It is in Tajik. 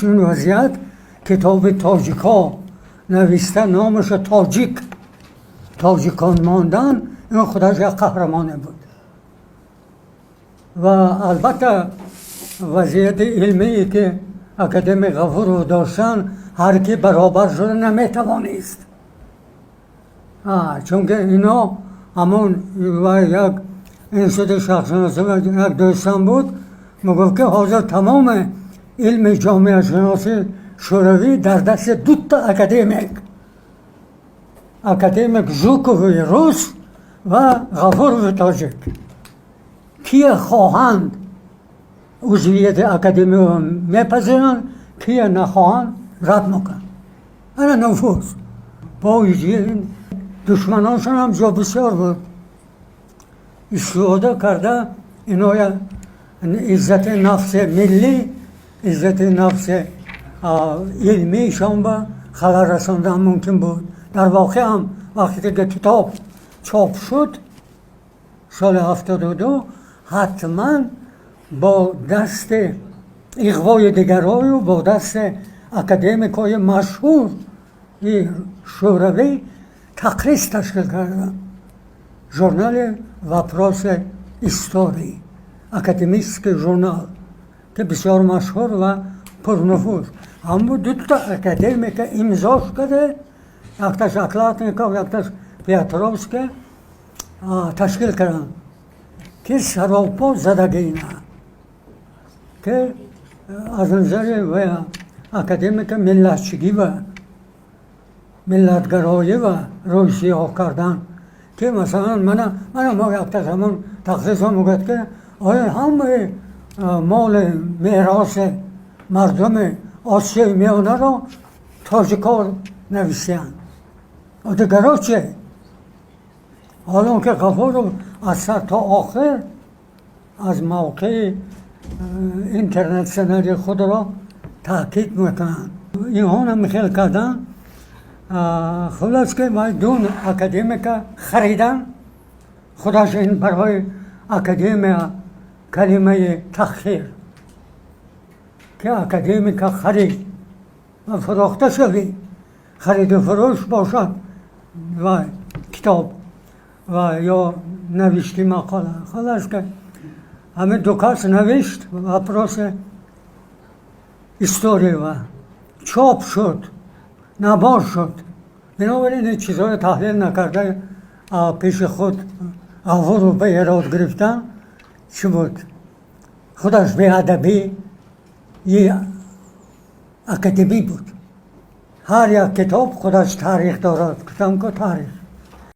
Чунин вазъият китоби тоҷикҳо нависта, номаша «Тоҷик», тоҷикон мондан, ин худаш як қаҳрамоне буд. Ва албатта, вазъияти илмие, ки академик Ғафуров доштан, ҳар ки баробар шуда наметавонист, чунки ино ҳамон ва як институти шарқшиносӣ як дӯстам буд, мегуфт, ки ҳозир тамоми илми ҷомеашиносии Шӯравӣ дар дасти дута академик, академик Жукови рус ва Ғафурови тоҷик. Кия хоҳанд, узвияти академиро мепазиранд, кия нахоҳанд, рад мекунанд. Ана нуфуз бо душманоншон ҳам ҷо бисёр буд. Истифода карда иноя иззати нафси миллӣ, иззати нафси илмиишон ба халал расондан мумкин буд. Дар воқеъ ҳам вақте ки китоб чоп шуд соли 72, ҳатман бо дасти иғвои дигарою бо дасти академикҳои машҳури Шӯравӣ тақриз ташкил карданд. Журнали «Вопросы истории», академический журнал, ки бисёр машҳур ва пурнуфуз. Ҳаму дута академика имзош карда, якташ Окладников, якташ Петровский, ташкил карданд, ки саропо задагина, ки аз назари академика миллатчигӣ ва миллатгароӣ ва рӯй сиёҳ кардан, ки масалан мана мо якташ ҳамон тақризо мегӯяд, ки оё ҳамаи моли мероси мардуми Осиёи Миёнаро тоҷикҳо нависиянд, дигаро че? Ҳолон ки Ғафуров аз сар то охир аз мавқеи интернационали худро таъкид мекунанд. Инҳо намихел карданд. Хулос, ки ду академика харидан, худаш ин барои академия калимаи таҳқир, ки академика харид ва фурӯхта шавӣ, хариду фурӯш бошад ва китоб ва ё навишти мақола. Халас, ки ҳамин ду кас навишт «Вопросы истории» ва чоп шуд, набор шуд. Бинобар ин ин чизҳоро таҳлил накарда, пеши худ Ғафуров ба эрод гирифтан чӣ буд? Худаш беадабӣ академӣ буд. Ҳар як китоб худаш таърих дорад. Гуфтам ку, таърих.